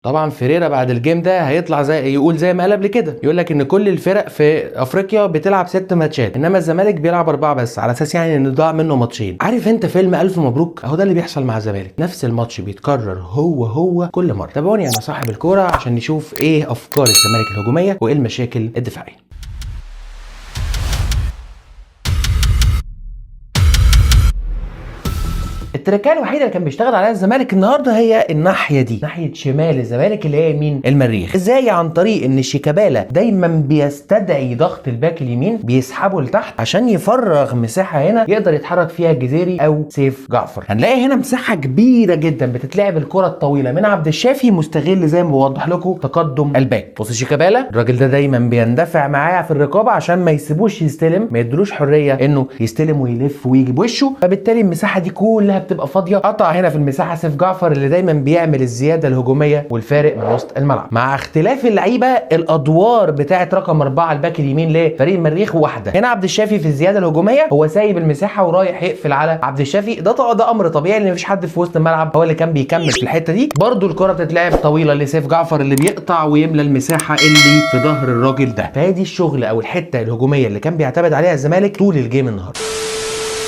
طبعا فيريرا بعد ال game ده هيطلع زي يقول زي ما قال قبل كده، يقول لك ان كل الفرق في افريقيا بتلعب 6 ماتشات، انما الزمالك بيلعب 4 بس، على اساس يعني ان ضاع منه ماتشين. عارف انت فيلم الف مبروك؟ اهو ده اللي بيحصل مع الزمالك، نفس الماتش بيتكرر هو هو كل مرة. تابعوني انا صاحب الكورة عشان نشوف ايه افكار الزمالك الهجومية وايه المشاكل الدفاعية. التركية الوحيدة اللي كان بيشتغل عليها الزمالك النهارده هي الناحية دي، ناحية شمال الزمالك اللي هي مين؟ المريخ. ازاي؟ عن طريق ان شيكابالا دايما بيستدعي ضغط الباك اليمين، بيسحبه لتحت عشان يفرغ مساحة هنا يقدر يتحرك فيها الجزيري او سيف جعفر. هنلاقي هنا مساحة كبيرة جدا بتتلعب الكره الطويلة من عبد الشافي، مستغل زي ما بوضح لكم تقدم الباك. بص شيكابالا الراجل ده دايما بيندفع معاه في الرقابة عشان ما يسيبوش يستلم، ما يدلوش حرية انه يستلم ويلف ويجي بوشه، فبالتالي المساحة دي كلها بتبقى فاضية. قطع هنا في المساحة سيف جعفر اللي دايما بيعمل الزيادة الهجومية والفارق من وسط الملعب. مع اختلاف اللعيبة الادوار بتاعه رقم 4 الباك اليمين لفريق المريخ واحدة. هنا عبد الشافي في الزيادة الهجومية هو سايب المساحة ورايح يقفل على عبد الشافي، ده امر طبيعي لان مفيش حد في وسط الملعب هو اللي كان بيكمل في الحتة دي. برده الكره بتتلعب طويلة لسيف جعفر اللي بيقطع ويملى المساحة اللي في ظهر الراجل ده. فهي دي الشغل او الحتة الهجومية اللي كان بيعتمد عليها الزمالك طول ال game النهارده.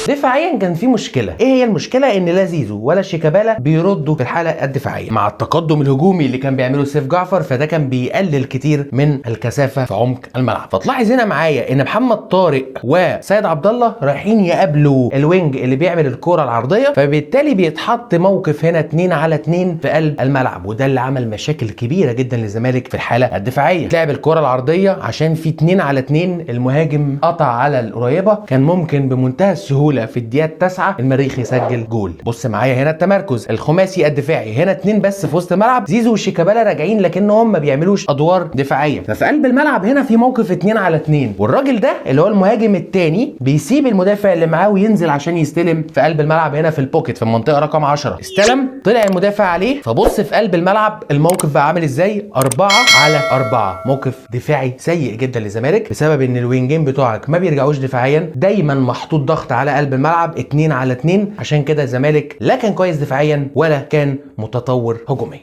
دفاعيا كان في مشكلة، ايه هي المشكلة؟ ان لا زيزو ولا شيكابالا بيردوا في الحالة الدفاعية مع التقدم الهجومي اللي كان بيعمله سيف جعفر، فده كان بيقلل كتير من الكثافة في عمق الملعب. فتلاحظ هنا معايا ان محمد طارق وسيد عبد الله رايحين يقابلوا ال wing اللي بيعمل الكره العرضية، فبالتالي بيتحط موقف هنا 2 على 2 في قلب الملعب، وده اللي عمل مشاكل كبيرة جدا للزمالك في الحالة الدفاعية. لعب الكره العرضية عشان في 2 على 2، المهاجم قطع على القريبة، كان ممكن بمنتهى السهولة في الدقيقة 9 المريخ يسجل جول. بص معايا هنا التمركز الخماسي الدفاعي، هنا 2 بس في وسط الملعب، زيزو وشيكابالا راجعين لكنهم ما بيعملوش ادوار دفاعية، ففي قلب الملعب هنا في موقف 2 على 2، والراجل ده اللي هو المهاجم الثاني بيسيب المدافع اللي معاه وينزل عشان يستلم في قلب الملعب هنا في ال pocket في المنطقة رقم 10. استلم، طلع المدافع عليه، فبص في قلب الملعب الموقف بقى عامل ازاي؟ 4 على 4، موقف دفاعي سيء جدا للزمالك بسبب ان الوينجين بتوعك ما بيرجعوش دفاعيا، دايما محطوط ضغط على قلب الملعب 2 على 2، عشان كده الزمالك لا كان كويس دفاعيا ولا كان متطور هجوميا.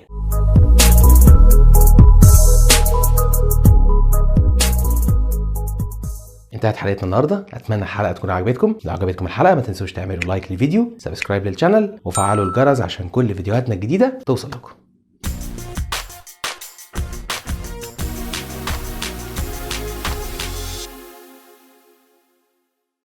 انتهت حلقتنا النهارده، اتمنى الحلقة تكون عجبتكم. لو عجبتكم الحلقة ما تنسوش تعملوا like للفيديو، subscribe لل channel، وفعلوا الجرس عشان كل فيديوهاتنا الجديدة توصل لكم.